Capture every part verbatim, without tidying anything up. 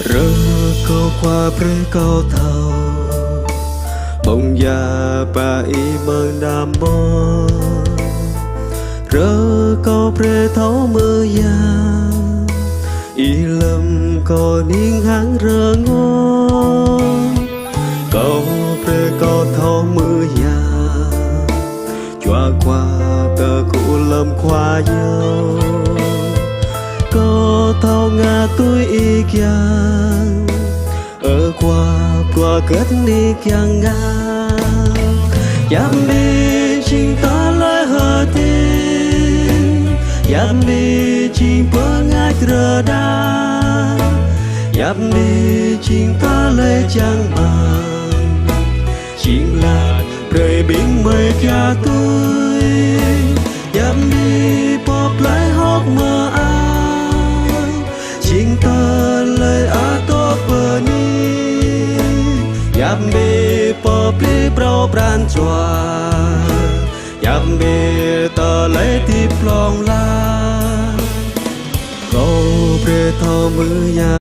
Rơkâo Khua brơi kâo thâo, ƀong ia ba ih mơ̆ng anăm mơ̆n. Rơkâo brơi thâo mơyang, ih lơ̆m kâo ning hăng rơngot. Kâo brơi kâo thâo mơyang, Jua Khua kơ kâo lơ̆m Khua yơh. Kâo thâo ngă tui ih kiăng, ơ Khua, Khua kơt nik kiăng ngă. Yap mih jing tơlơi hơdip, yap mih jing bơngač rơđah, yap mih jing tơlơi čang ƀang. Jing lăk brơi ƀing mơi kiă tui, yap mih pô plơi hơ̆k mơak. Jing tơlơi atôp bơni, yap mih pô plih phrâo pran jua, yap mih tơlơi hơdip hlŏng lar. Kâo brơi thâo mơyang.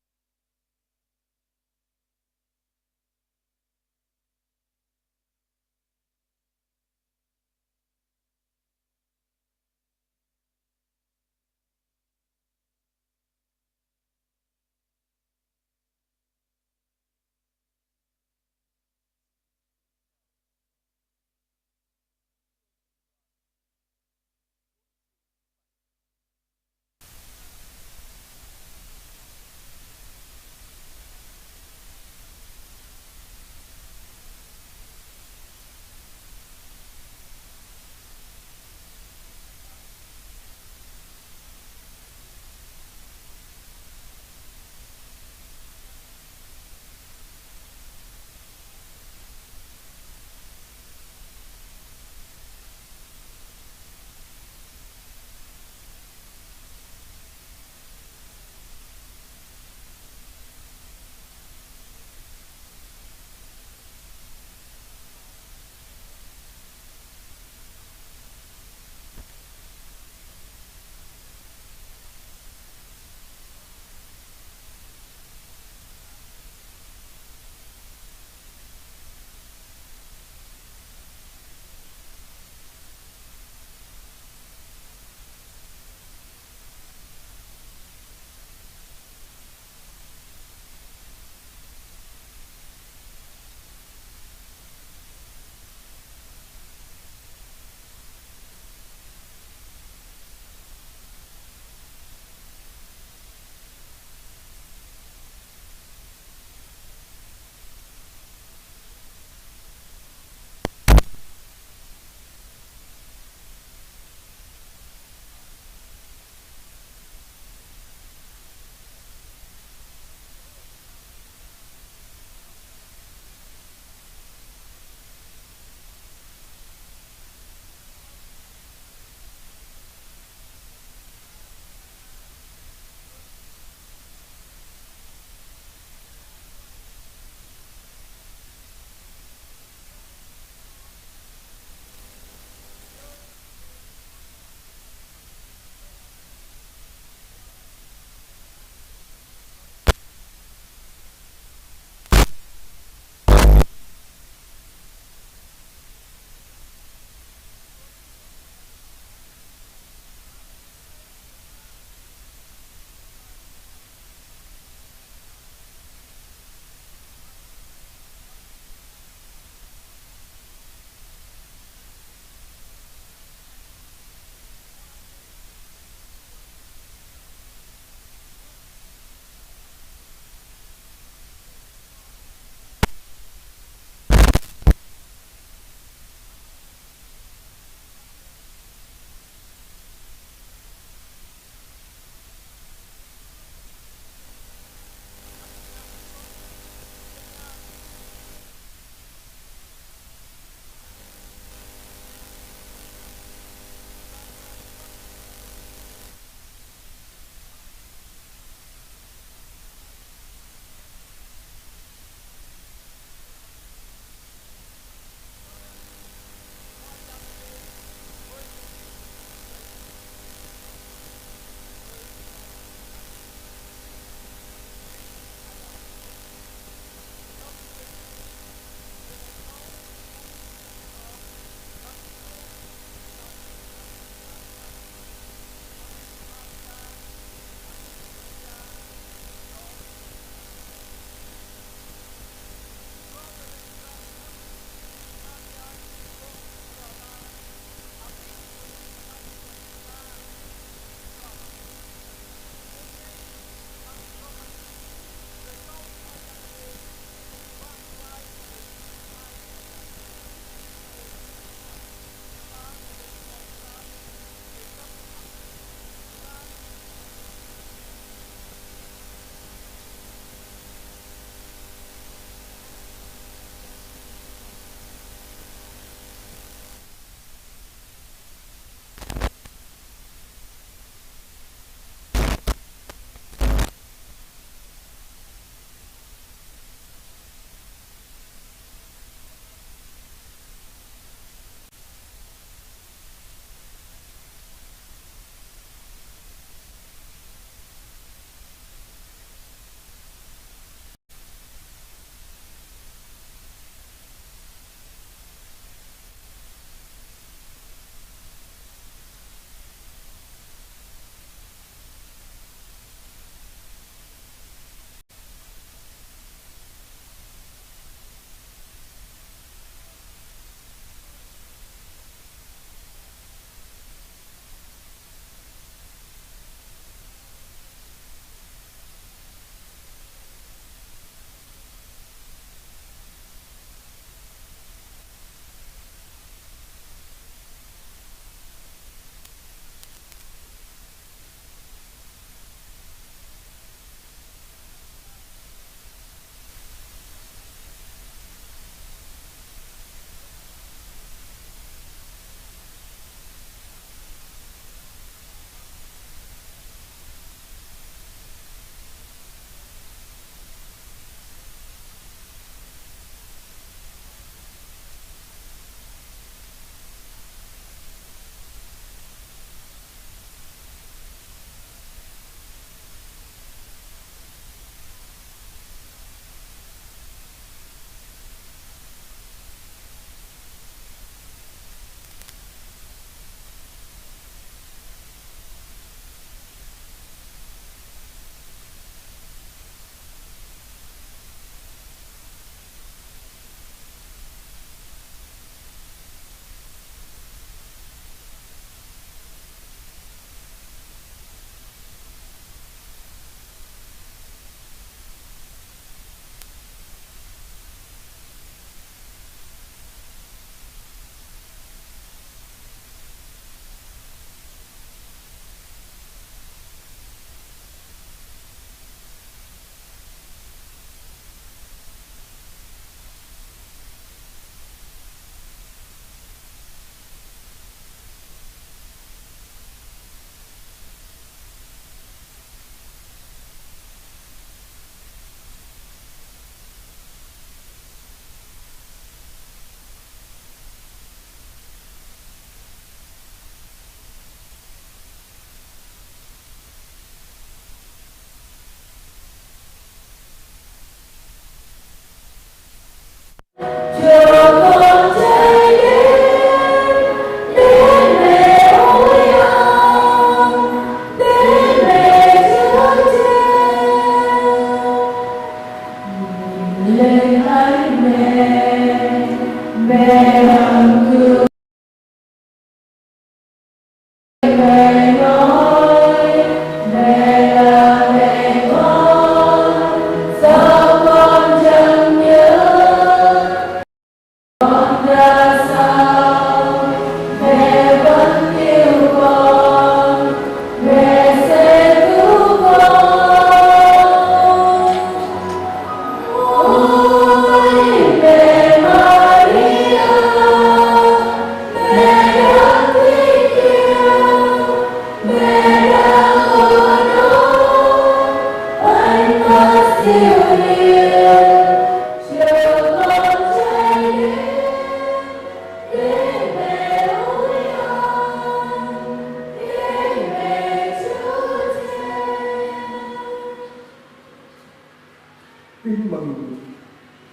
Tin mừng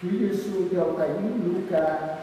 Chúa Giêsu theo Thánh Luca.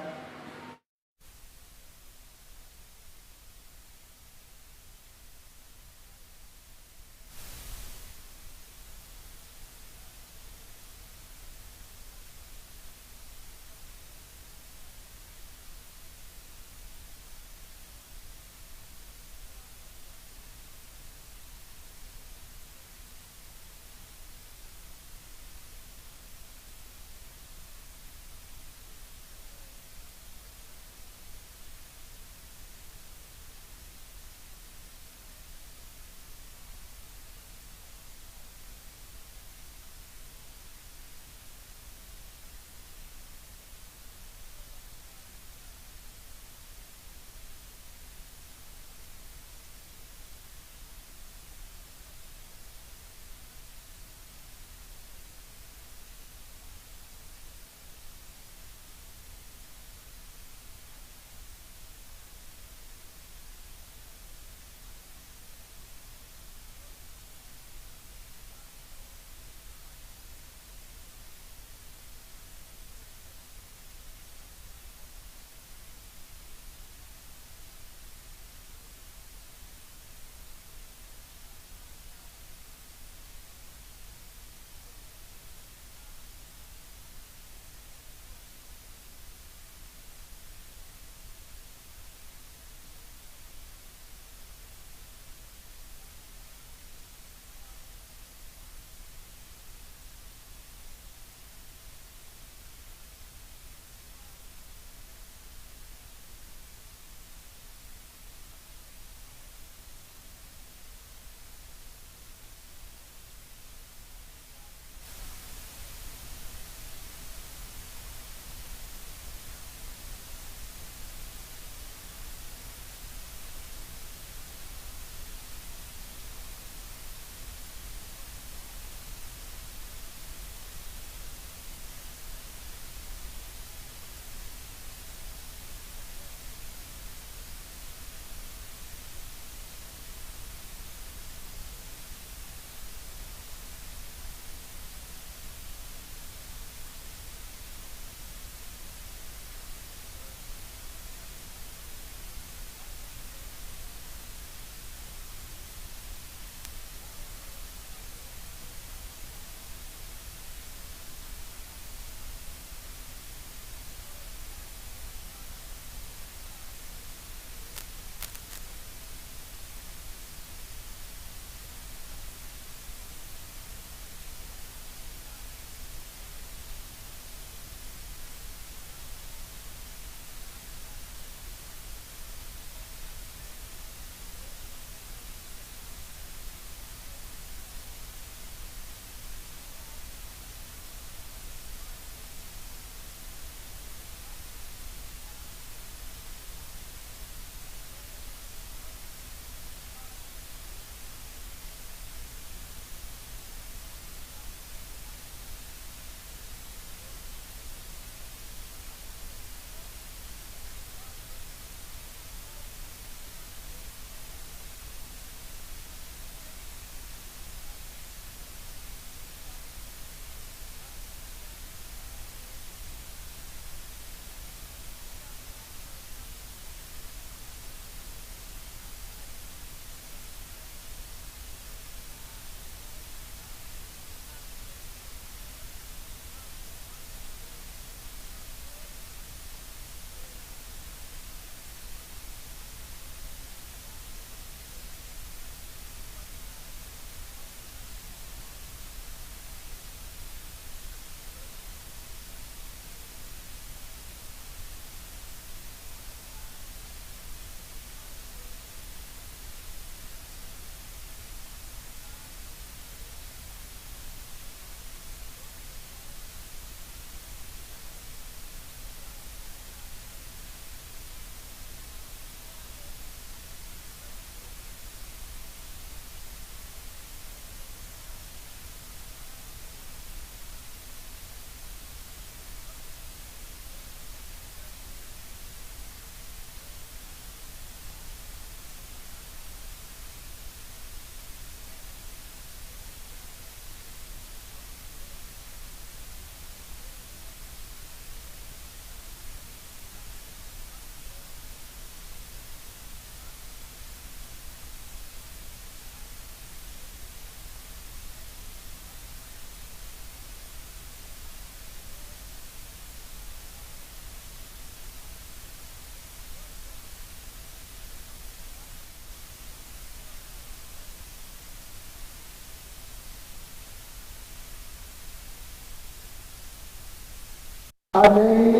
Anai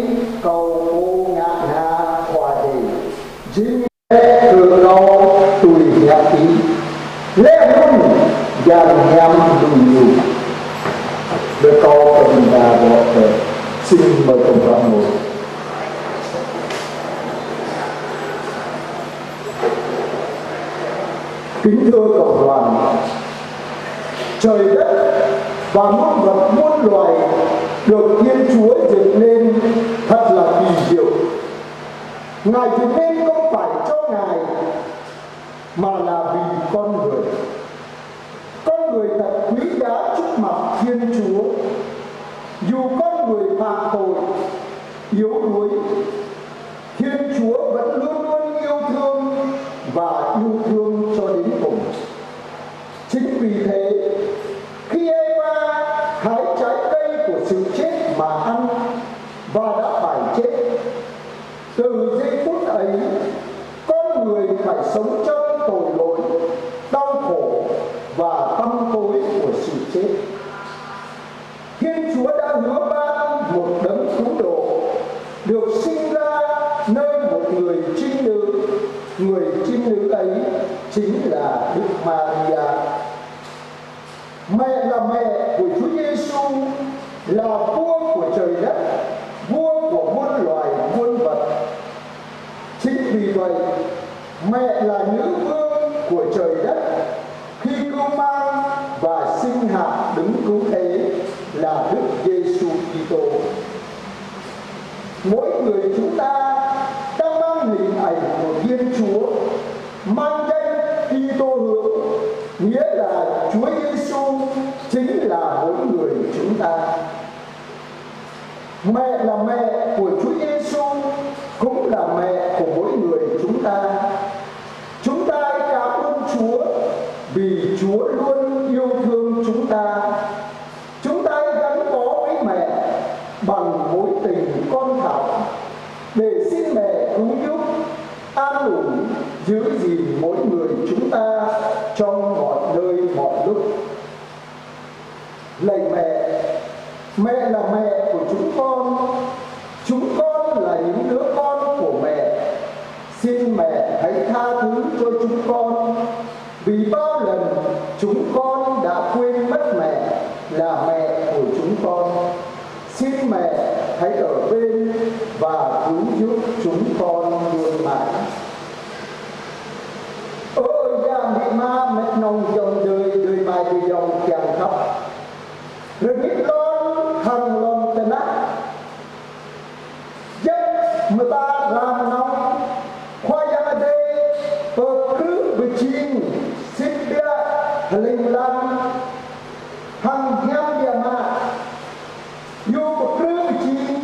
kâo pô ngă na Khua Adai, jing kơ kâo tui hiăp Ih, laih anŭn yang hiam lui Ñu. Đơi kâo kơ ƀing ta dŏ tơ, xin mời cộng đoàn ngồi. Kính thưa cộng đoàn, trời đất và muôn vật muôn loài được Thiên Chúa dựng nên thật là kỳ diệu. Ngài dựng nên không phải cho Ngài, mà là vì con người. Con người thật quý giá trước mặt Thiên Chúa. Dù con người phạm tội, yếu đuối, Thiên Chúa vẫn luôn luôn yêu thương và yêu thương cho đến cùng. Chính vì thế, khi Eva hái trái cây của sự chết mà ăn và đã phải chết, từ giây phút ấy, con người phải sống trong tội lỗi, đau khổ và tăm tối của sự chết. Thiên Chúa đã hứa ban một đấng cứu độ được sinh ra nơi một người trinh nữ. Người trinh nữ ấy chính là Đức Maria. Mẹ là mẹ của Chúa Giêsu, là vua của trời đất, vua của muôn loài muôn vật. Chính vì vậy, mẹ là nữ vương của trời đất khi cưu mang và sinh hạ đấng cứu thế là Đức Giêsu Kitô. Mỗi người chúng ta đang mang hình ảnh của Thiên Chúa, mang danh Kitô hứa, nghĩa là Chúa Giêsu chính là mỗi người chúng ta. Mẹ là mẹ của Chúa Giêsu, cũng là mẹ của mỗi người chúng ta. Chúng ta hãy cảm ơn Chúa vì Chúa luôn yêu thương chúng ta. Chúng ta hãy gắn bó với mẹ bằng mối tình con thỏ để xin mẹ cứu giúp, an ủi, giữ gìn mỗi người chúng ta trong mọi nơi mọi lúc. Lạy mẹ, mẹ là mẹ của chúng con. Chúng con là những đứa con của mẹ. Xin mẹ hãy tha thứ cho chúng con, vì bao lần chúng con đã quên mất mẹ là mẹ của chúng con. Xin mẹ hãy ở bên và cứu giúp chúng con luôn mãi. Ơ Yang Amĭ Ama, mĕt nong ayŏng adơi, adơi amai adơi ayŏng kiăng khăp. Rơngit lŏn hăng lŏn tơnah. Djŏp mơta hrăm nong, Khua Yang Adai pơkrư̆ pơjing sĭt biă hling lăng hăng hiam biă mă. Ñu pơkrư̆ pơjing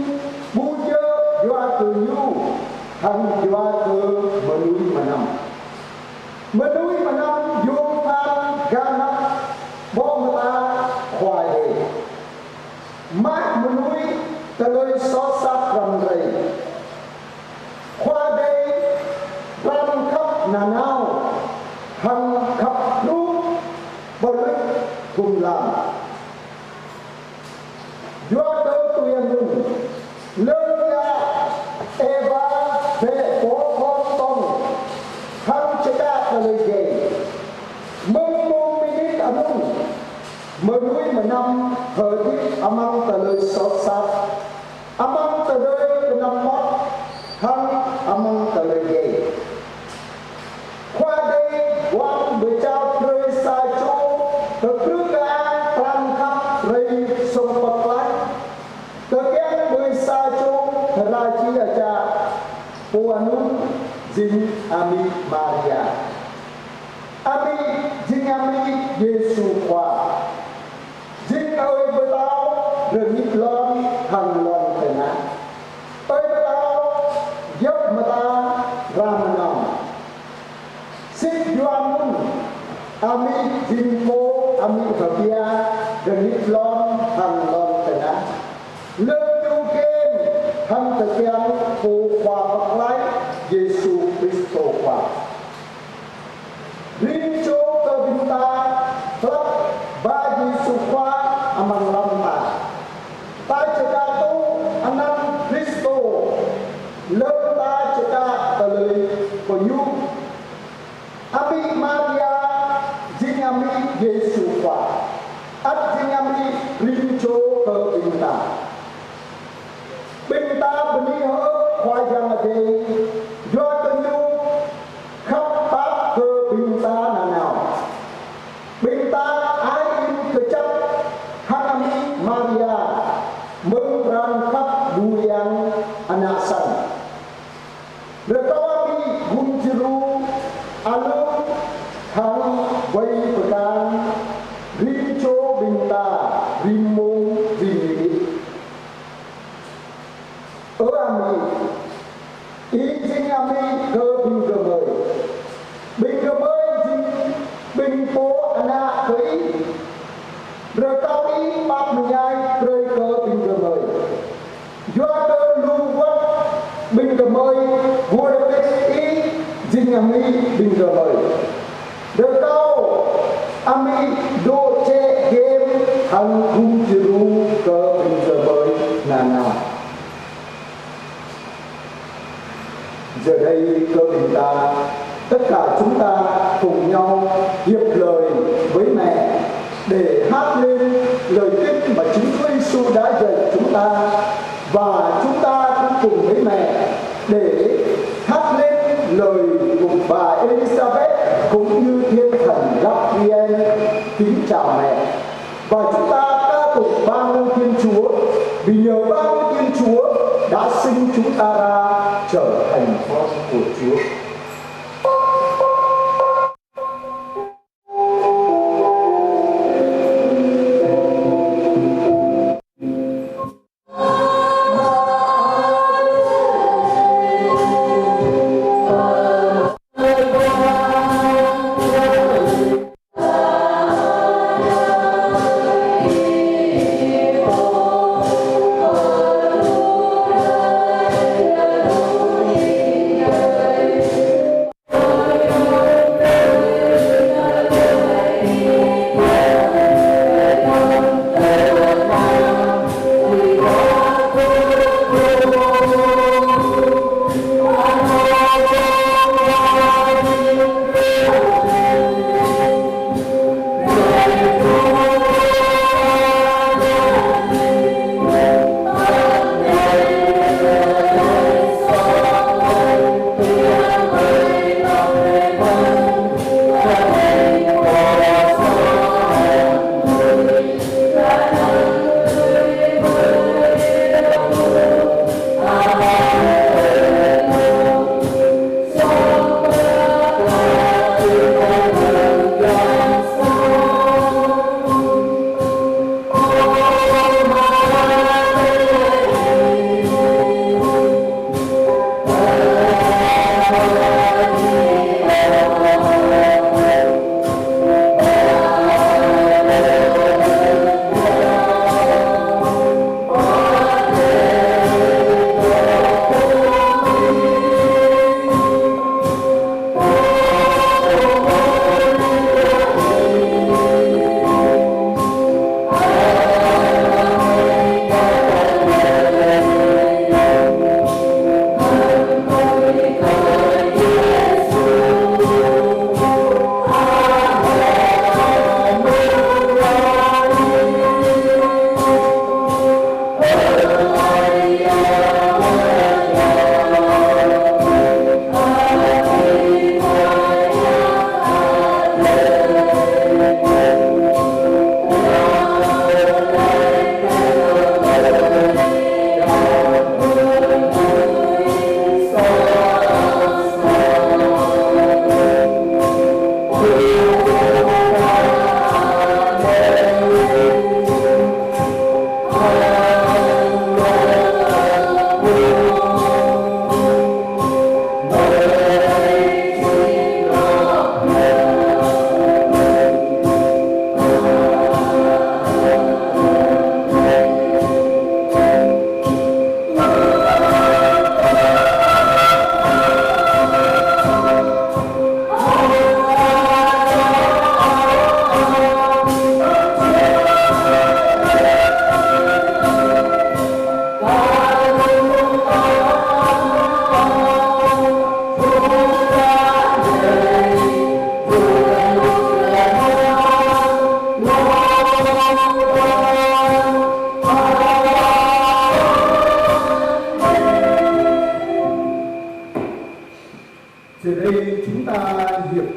ƀu djơ̆ yua kơ Ñu, hăng yua kơ mơnuih mơnam. Mơnuih mơnam yôm pran gah anăp ƀô̆ mơta Khua Adai. Mă mơnuih tơlơi soh sat răm rai. Khua Adai pran khăp nanao, hăng khăp hrup ƀơi lŭt tum lam. Yua kơ tui anŭn, lơ̆m ia Êwa bĕ pô khŏm tong, hăng čơkă tơlơi djai. Mơ̆ng mông mơnit anŭn, mơnuih mơnam hơdip amăng tơlơi soh sat, amăng tơlơi kơnăm mơmŏt, hăng amăng tơlơi djai. Khua Adai wơ̆t pơčao brơi sa čô pơkrư̆ kơang pran khăp rai sŏng pơklaih. Tơkeng ƀơi sa čô hơrai či ača, pô anŭn jing Amĭ Maria. Amĭ jing Amĭ Yêsu Khua. Jing Ơi Pơtao rơngit lŏn hăng lŏn tơnah. Ơi Pơtao djŏp mơta hrăm nong. Sĭt yua anŭn, Amĭ jing Pô Amĭ Hơbia rơngit lŏn hăng lŏn tơnah. Lơ̆m tŭ gem hăng tơkeng Pô Khua pơklaih Yêsu Kristô Khua. Rin čô kơ ƀing ta hlăp ba Yêsu Khua amăng lăm ta. Ta čơkă tŭ anăn rĭm čô kơ ƀing ta. Ƀing ta bơni hơơč Khua Yang Adai, yua kơ Ñu khăp pap kơ ƀing ta nanao. Ƀing ta ai ĭn kơjăp hăng amĭ Maria mơ̆ng pran khăp ƀu yang ană săn. Rơkâo amĭ gum djru alum hăng wai pơkang rĭm čô ƀing ta rĭm mông rĭm mĭt. Ơ amĭ, ih jing amĭ kơ ƀing gơmơi. Ƀing gơmơi jing ƀing pô ană kơ ih. Rơkâo ih pap mơñai brơi kơ ƀing gơmơi. Yua kơ lu wơ̆t ƀing gơmơi wơr bĭt ih jing amĭ ƀing gơmơi. Rơkâo amĭ dŏ čĕ gem hăng gum djru kơ ƀing gơmơi nanao. Giờ đây, kơ ƀing ta, tất cả chúng ta cùng nhau hiệp lời với mẹ để hát lên lời kinh mà chính Chúa Giêsu đã dạy chúng ta, và chúng ta cũng cùng với mẹ để hát lên lời của bà Elizabeth cũng như thiên thần Gabriel kính chào mẹ. Và chúng ta ca tụng ba ngôi Thiên Chúa, vì nhờ ba ngôi Thiên Chúa đã sinh chúng ta ra trở thành con của Chúa.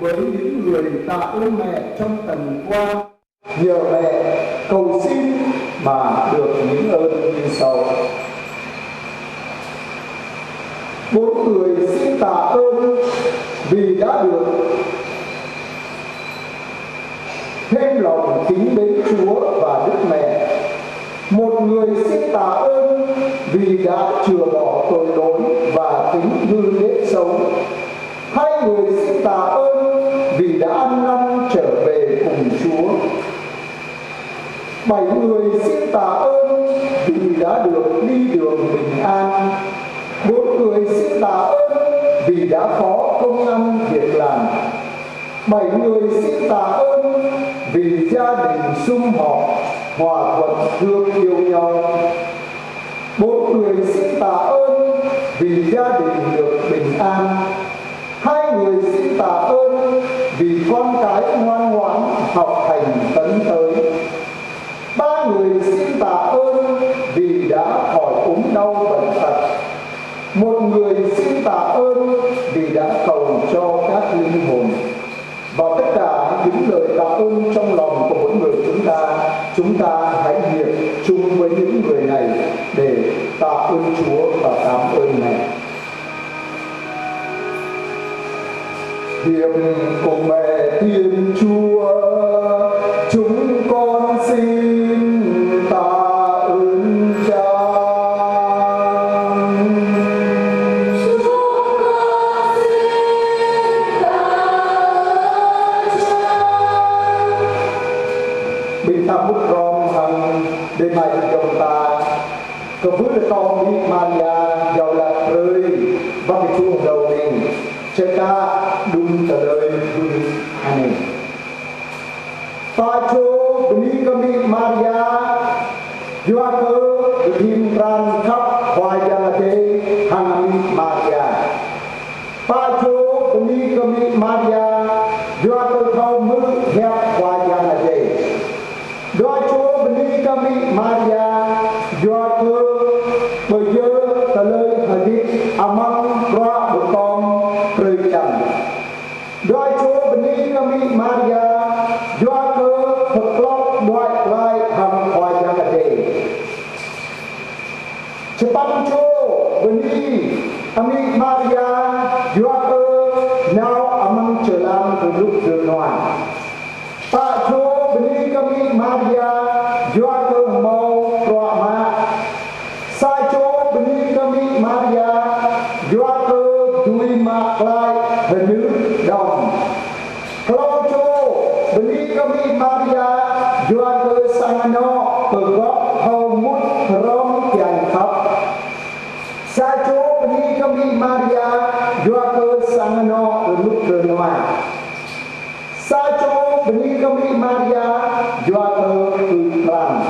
Với những người tạ ơn mẹ trong tuần qua, nhờ mẹ cầu xin mà được những ơn như sau. Bốn người xin tạ ơn vì đã được thêm lòng kính mến Chúa và Đức Mẹ. Một người xin tạ ơn vì đã chừa bỏ tội lỗi và tính hư nếp sống. Hai người xin tạ ơn vì đã ăn năn trở về cùng Chúa. Bảy người xin tạ ơn vì đã được đi đường bình an. Bốn người xin tạ ơn vì đã có công ăn việc làm. Bảy người xin tạ ơn vì gia đình sum họp, hòa thuận, thương yêu nhau. Bốn người xin tạ ơn vì gia đình được bình an. Hai người xin tạ ơn vì con cái ngoan ngoãn học hành tấn tới. Ba người xin tạ ơn vì đã khỏi ốm đau bệnh tật. Một người xin tạ ơn vì đã cầu cho các linh hồn. Và tất cả những lời tạ ơn trong lòng của mỗi người chúng ta, chúng ta hãy niệm chung với những người này để tạ ơn Chúa và cảm ơn Mẹ. Hiệp cùng Mẹ Thiên Chúa, chúng con xin tạ ơn Cha. Ƀing ta mŭt hrŏm hăng đe mai dong ta, kơ ƀơi lŏn tơnah Maria, Yâo Lăk Brơi, wăt kơ čuh dâu ning, čơkă đŭm tơlơi ƀun anai. Pă čô bơni kơ Mĭ Maria, yua kơ pơthim pran khăp Khua Yang Adai hăng Mĭ Maria. Pă čô bơni kơ Mĭ Maria, yua kơ thâo hmư̆ hiăp Khua Yang Adai. Dua čô bơni kơ Mĭ Maria, yua kơ pơyơr tơlơi hơdip amăng bruă pơtô brơi čang. Dua čô bơni kơ Mĭ Maria, yua kơ pơklŏk đuaĭ glaĭ hăng Khua Yang Adai. Čơpăn čô bơni kơ Mĭ Maria, yua kơ nao amăng čơlan rơnŭk rơnua. Pă čô bơni kơ Mĭ Maria, yua kơ hơmâo bruă mă. Sa čô bơni kơ Mĭ Maria, yua kơ dưi mă glaĭ hơnưh đom. Klâo čô bơni kơ Mĭ Maria, yua kơ sang anŏ pơgop hơmŭt hrŏm kiăng khăp. Sa čô bơni kơ Mĭ Maria, yua kơ sang anŏ rơnŭk rơnua. Sa čô bơni kơ Mĭ Maria, yua kơ pơpran.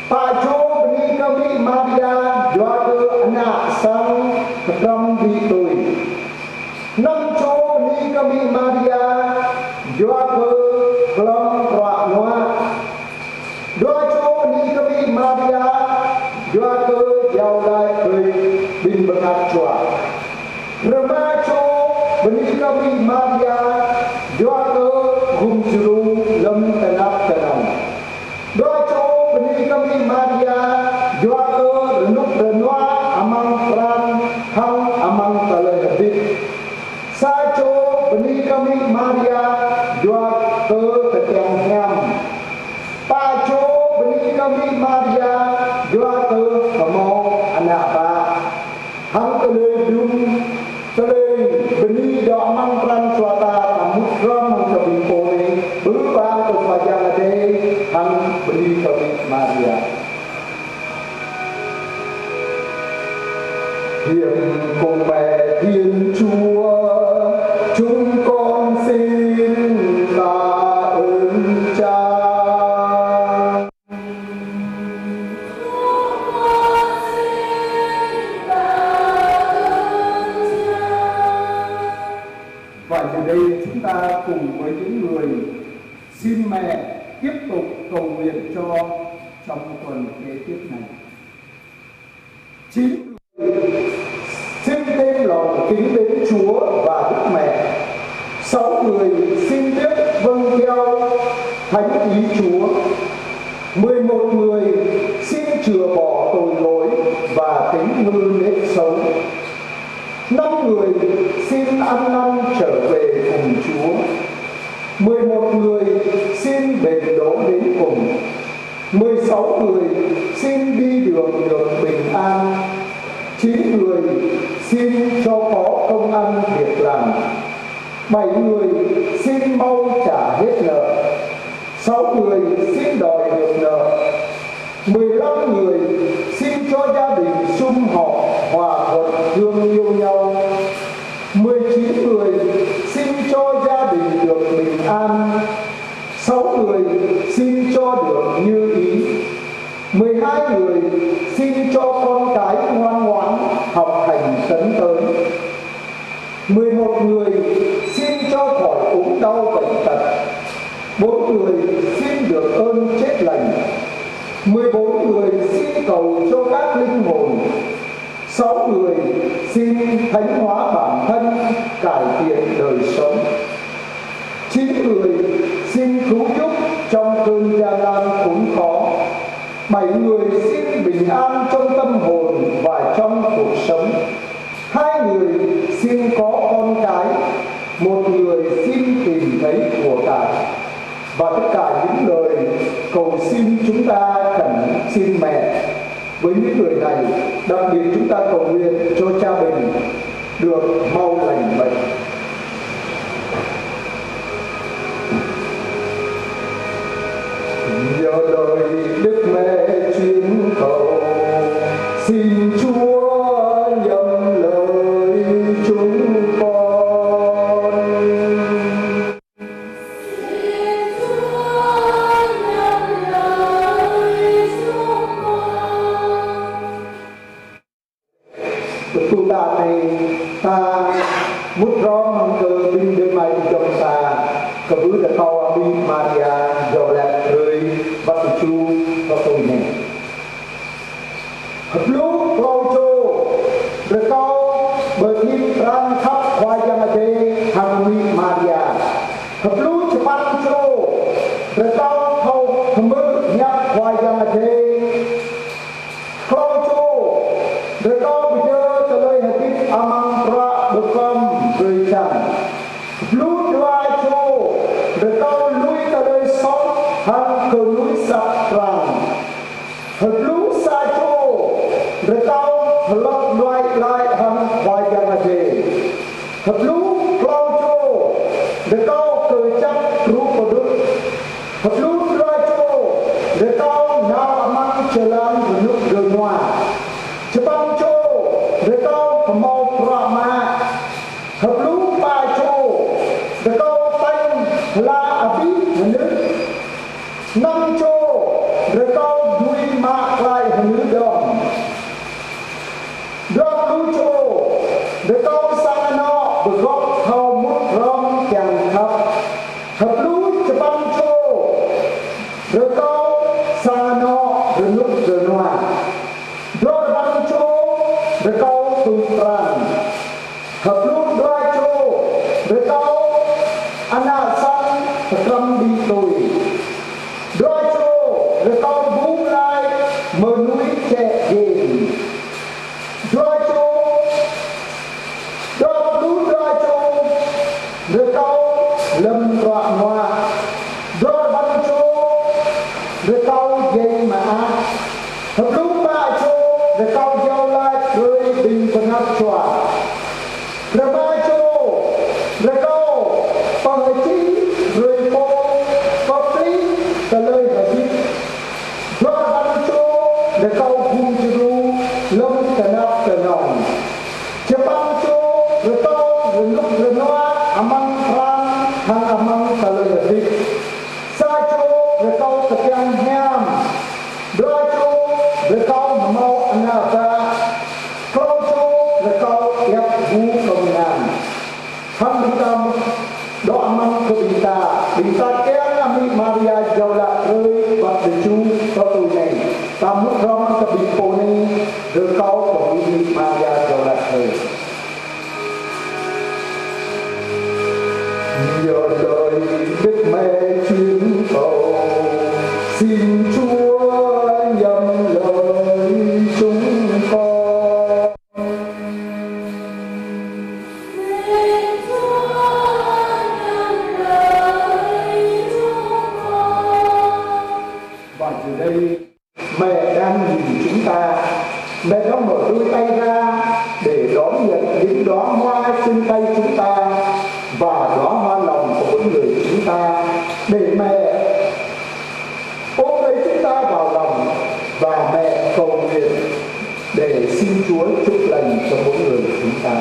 Pă čô bơni kơ Mĭ Maria, yua kơ ană sang kơtrŏm đĭ tui. Năm čô bơni kơ Mĭ Maria, yua kơ glông bruă nuă. Dua čô bơni kơ Mĭ Maria, yua kơ Yâo Lăk Brơi ƀing bơngăt jua. Rơma čô bơni kơ Mĭ Maria, yua kơ gum djru lơ̆m tơnap tơnong. Dua čô bơni kơ Mĭ Maria, yua kơ rơnŭk rơnua amăng pran hăng amăng tơlơi hơdip. Sa čô bơni kơ Mĭ Maria, yua kơ tơkeng hiam. Pă čô bơni kơ Mĭ Maria, yua kơ hơmâo ană bă. Hăng tơlơi đŭm, tơlơi bơni dŏ amăng pran jua ta, ta mŭt hrŏm hăng kơ ƀing pô anai, bơ ba kơ Khua Yang Adai, hăng bơni kơ Mĭ Maria. Hiệp cùng Mẹ Thiên Chúa, chúng con xin tạ ơn Cha. Và giờ đây chúng ta cùng với những người xin Mẹ tiếp tục cầu nguyện cho trong tuần kế tiếp này. Chín, xin thêm lòng kính mến Chúa và Đức Mẹ. Sáu người xin biết vâng theo thánh ý Chúa. Mười một người xin chừa bỏ tội lỗi và tính hư nếp xấu. Năm người xin ăn năn trở về cùng Chúa. Mười một người xin bền đỗ đến cùng. Mười sáu người xin đi đường được bình an. Chín người xin cho có công ăn việc làm. Bảy người xin mau trả hết nợ. Sáu người xin đòi được nợ. Mười lăm người xin cho gia đình sum họp hòa thuận, thương yêu nhau. Mười chín người xin cho gia đình được bình an. Sáu người xin cho được như ý. Mười hai người xin cho con cái ngoan ngoãn, học hành tấn tới. Mười một người xin cho khỏi ốm đau bệnh tật. Bốn người xin được ơn chết lành. Mười bốn người xin cầu cho các linh hồn. Sáu người xin thánh hóa bản thân, cải thiện đời sống. Chín người xin cứu giúp trong cơn gian nan khốn khó. Bảy người xin bình an trong tâm hồn và trong cuộc sống. Hai người xin có con cái. Một người xin tìm thấy của cải. Và tất cả những lời cầu xin, chúng ta khẩn xin mẹ. Với những người này, đặc biệt chúng ta cầu nguyện cho cha Bình được mau lành bệnh. Nhờ lời Đức Mẹ truyền cầu, xin Chúa nhậm lời chúng con. Tơpă anai, ta mŭt hrŏm hăng kơ ƀing adơi amai ayŏng ta, kơ ƀing ta kâo Amĭ Maria Djru Laĭ Brơi wơ̆t tơjuh pơtui anai. Hơpluh klâo čô, rơkâo pơmĭn pran khăp Khua Yang Adai hăng Amĭ Maria. Hơpluh čơpăn čô, rơkâo thâo hơmư̆ hiăp Khua Yang Adai. Klâo čô, rơkâo pơyơr tơlơi hơdip amăng bruă pơkŏm drơi jăn. Hơpluh dua čô, rơkâo lui tơlơi soh hăng kơnuih sat prang. Hơpluh sa čô, rơkâo hơlŏk đuaĭ glaĭ hăng Khua Yang Adai. Hơpluh klâo čô, rơkâo kơjăp truh pơđut. Hơpluh dua čô, rơkâo nao amăng jơlan rơnŭk rơnua. Čơpăn čô, rơkâo hơmâo bruă mă. Hơpluh pă čô, rơkâo tañ hla abih mơnuih. Năm čô, rơkâo dưi mă glaĭ hơnư̆ dơ̆ng. Dua pluh čô, rơkâo sang anŏ pơgop thâo mŭt hrŏm kiăng khăp. Hơpluh čơpăn čô, rơkâo sang anŏ rơnŭk rơnua. Dua rơbăn čô, rơkâo tui pran. Hơpluh dua čô, rơkâo ană sang pơkrăm đĭ tui. Dua čô, rơkâo bum lai mơnuih čĕ jên. Dua čô, dua pluh dua čô, rơkâo lơ̆m bruă mơak. Dua rơbăn čô, rơkâo djai mơak. Hơpluh pă čô, rơkâo iâu laĭ brơi ƀing bơngăt jua. Rơma čô, rơkâo pơhơčih brơi pô pơplih tơlơi hơdip. Dua rơbăn čô, rơkâo gum djru lơ̆m tơnap tơnŏng. Čơpăn čô, rơkâo rơnŭk rơnua amăng pran hăng amăng tơlơi hơdip. Sa čô, rơkâo tơkiăng hiam. Dua čô, rơkâo hơmâo ană bă. Klâo čô, rơkâo iăt gu kơmơnam. Hăng ƀing ta, dŏ amăng kơ ƀing ta, ƀing ta kiăng Amĭ Maria Djru Laĭ Brơi wơ̆t tơjuh pơtui anai. Ta mŭt hrŏm kơ ƀing pô anai, rơkâo kơ Amĭ Maria Djru Laĭ Brơi. Chuyên cầu, xin Chúa nhậm lời chúng con. Và giờ đây, Mẹ đang nhìn chúng ta. Mẹ đang mở đôi tay ra để đón nhận những đóa hoa trên tay chúng ta và đóa hoa lòng của mỗi người chúng ta. Để Mẹ ôm lấy chúng ta vào lòng và Mẹ cầu nguyện để xin Chúa chúc lành cho mỗi người chúng ta.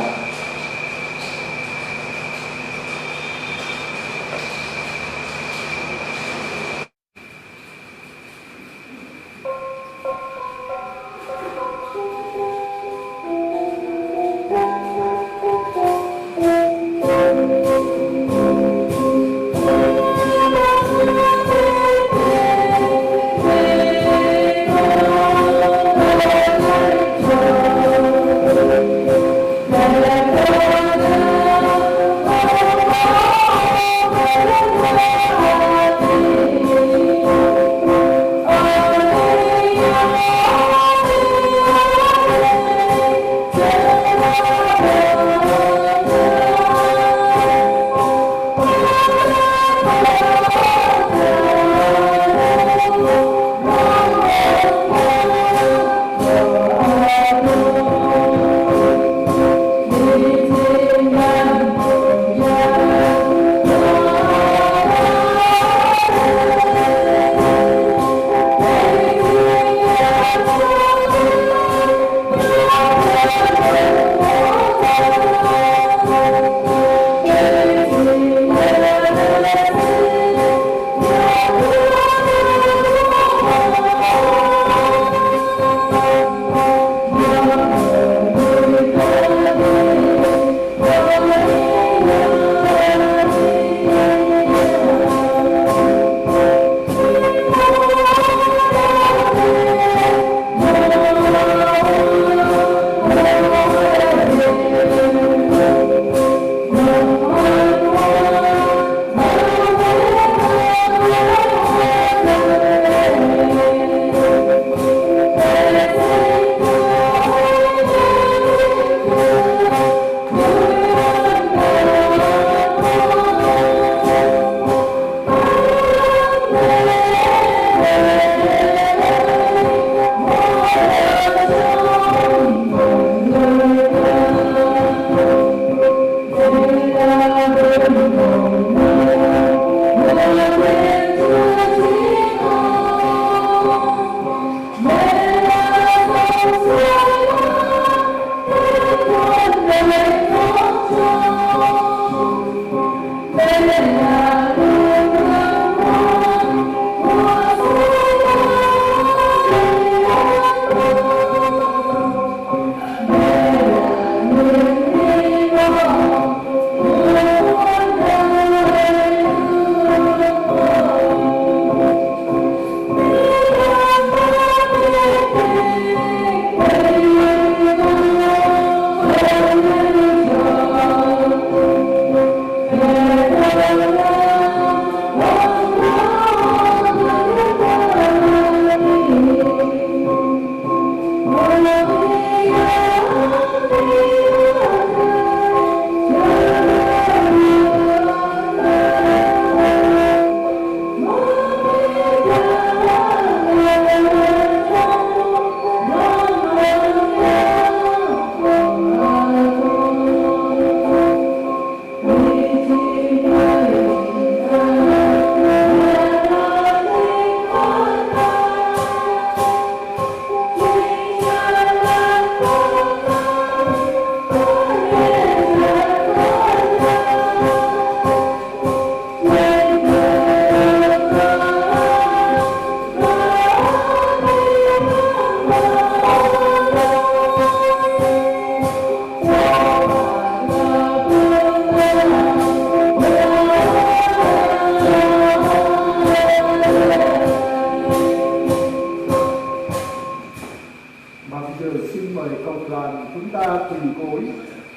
Và bây giờ xin mời cộng đoàn chúng ta quỳ gối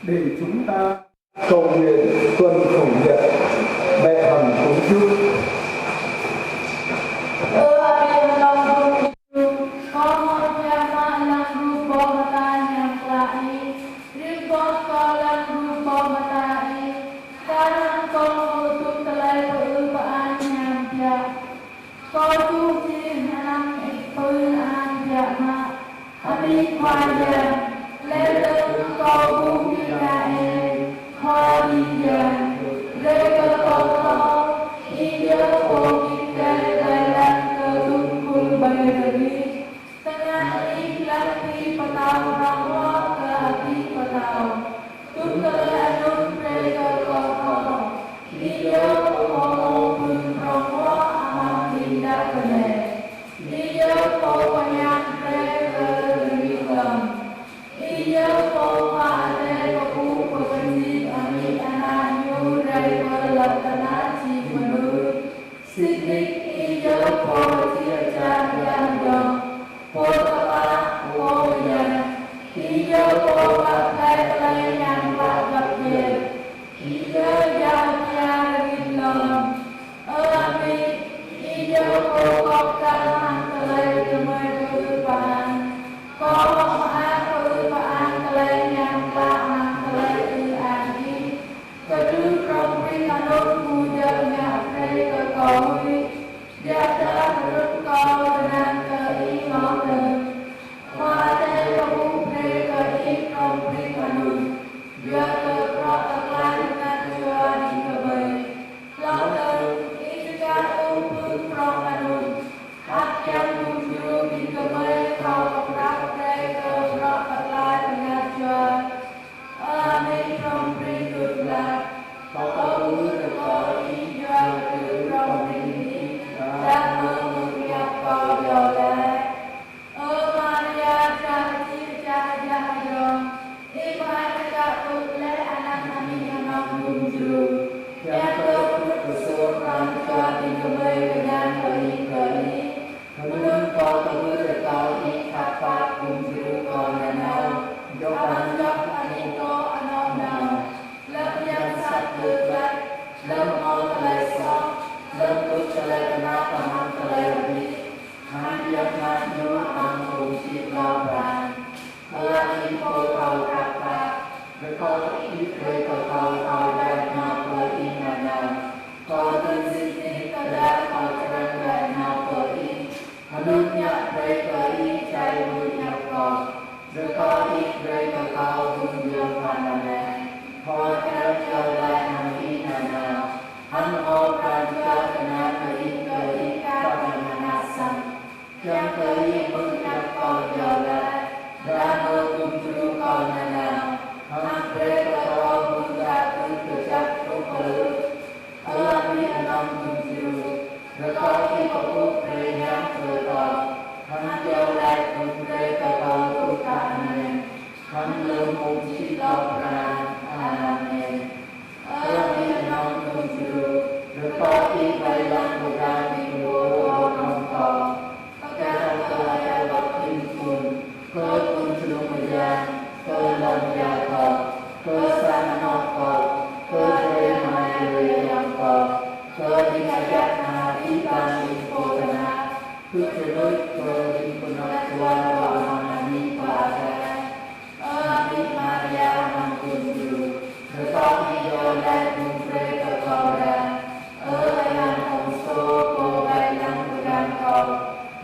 để chúng ta cầu nguyện tuân khẩu niệm Mẹ hằng công đức. Ih anăm ih pơư an biă mă. Amĭ Khua Yang, laih dơ̆ng kâo ƀuh Mikael, Khua Ih Yang, brơi kơ kâo thâo, Ih yơh Pô git gai ƀai lăng kơ tơlơi khul ƀai rơngit. Tơngan Ih lăng pi pơtao prong hloh kơ abih pơtao. Dŭm tơlơi anŭn brơi kơ kâo thâo, Ih yơh Pô hmâo pơ̆ng prong hloh amăng ƀing đah kơnê̆. Ih yơh Pô pơñen brơi kơ rơngiă lŏm. Ih yơh Pô Khua Adai pơpŭ pơkơjing amĭ ană Ñu rai pơ lŏn tơnah jing mơnuih. Sĭt nik Ih yơh Pô jia čar yang dŏ, Pô tơpă, Pô mơyang. Ih yơh Pô pap tơlơi ñan klă găp djai. Ih yơh Yang pia rơngit lŏm. Ơ Amĭ, Ih yơh Pô kŏp kăn hăng tơlơi gơmơi pơư pơang. Kâo hơ̆k mơak pơư pơang tơlơi ñan klă hăng tơlơi ư ang Ih. Kơdrưh prong prin anŭn ƀu djơ̆ ngă brơi kơ kâo huĭ, biă dah hơdrŭp kâo kơnang kơ Ih hloh dơ̆ng. Khua Adai pơƀuh brơi kơ ih prong prin anŭn, yua kơ bruă tơklai bơngăt jua ih gơmơi. Hloh dơ̆ng, ih čơkă ƀu pơƀuh prong anŭn, ăt kiăng gum djru ƀing gơmơi thâo kơprăp brơi kơ bruă tơklai bơngăt jua. Ơ Amĭ prong prin đut glăk, kâo ƀuh rơkâo ih yua kơ prong prin ih, dah mơ̆ng mơ̆ng yap kâo iâu laĭ. Ơ Maria, čah čih čah jah yơh, ih mơak čơkă tŭ laih anăn amĭ anŏ gum djru, kiăng kơ pơƀut pơsur pran jua ƀing gơmơi kơñan kơ ih kơ ih. Hơnŭn kâo tơhmư̆ rơkâo ih khăp pap gum djru kâo nanao, djŏp amăng djŏp anih kâo anŏ nao. Lơ̆m yang sat tơglaĭ, lơ̆m hmâo tơlơi soh, lơ̆m tŭ tơlơi kơnăl amăng tơlơi abih, hăng biă mă ñu amăng phung čih lŏm pran. Ơ Amĭ Pô thâo khăp pap, rơkâo ih brơi kơ kâo thâo đuaĭ nao pơ ih nanao. Kâo tơl sĭt nik tơdah kâo čơrang đuaĭ nao pơ ih, hơnŭn yap brơi kơ ih čai mơ̆ng yap kâo. Rơkâo ih brơi kơ kâo gum djru pran anai, thâo krăn iâu laĭ hăng ih nanao, hăng hmâo pran jua kơnang kơ ih kơ ih khăp hăng ană sang. Kiăng kơ ih mơ̆ng yap kâo iâu laĭ, dah mơ̆ng gum djru kâo nanao, hăng brơi kơ kâo mơ̆ng gah kơjăp truh pơ lŭt. Ơ Amĭ anŏ gum djru, rơkâo ih pơƀuh brơi hiam kơ kâo, hăng iâu laĭ gum brơi kơ kâo truh kơ amen, hăng lơ̆m phung čih lŏm pran. Amen. Ơ Amĭ anŏ gum djru, rơkâo ih ƀai lăng pơgang ƀing pô hơdrôm kâo, pơgang kơ ơi Adôk Ƀing Khun, kơ phung djru mơyang, kơ lŏn ia kâo, kơ sang anŏ kâo, kơ drơi amai drơi ayŏng kâo, kơ ƀing ayăt ană ƀing gah ƀing pô tơnap, kơ čơnuč kơ ƀing pơnap tuan kâo amăng anih Khua Adai. Ơ Amĭ Maria anŏ gum djru, rơkâo ih iâu laĭ gum brơi kơ kâo ră. Ơ Yang Pơtô, pô ƀai lăng pơgang kâo,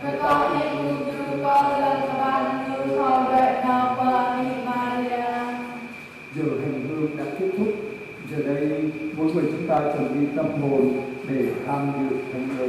rơkâo ih gum djru kâo lơ̆m kơƀah mơnuih thâo đuaĭ nao pơ Amĭ Maria. Giờ hành hương đã kết thúc. Giờ đây, mỗi người chúng ta chuẩn bị tâm hồn để tham dự thánh lễ.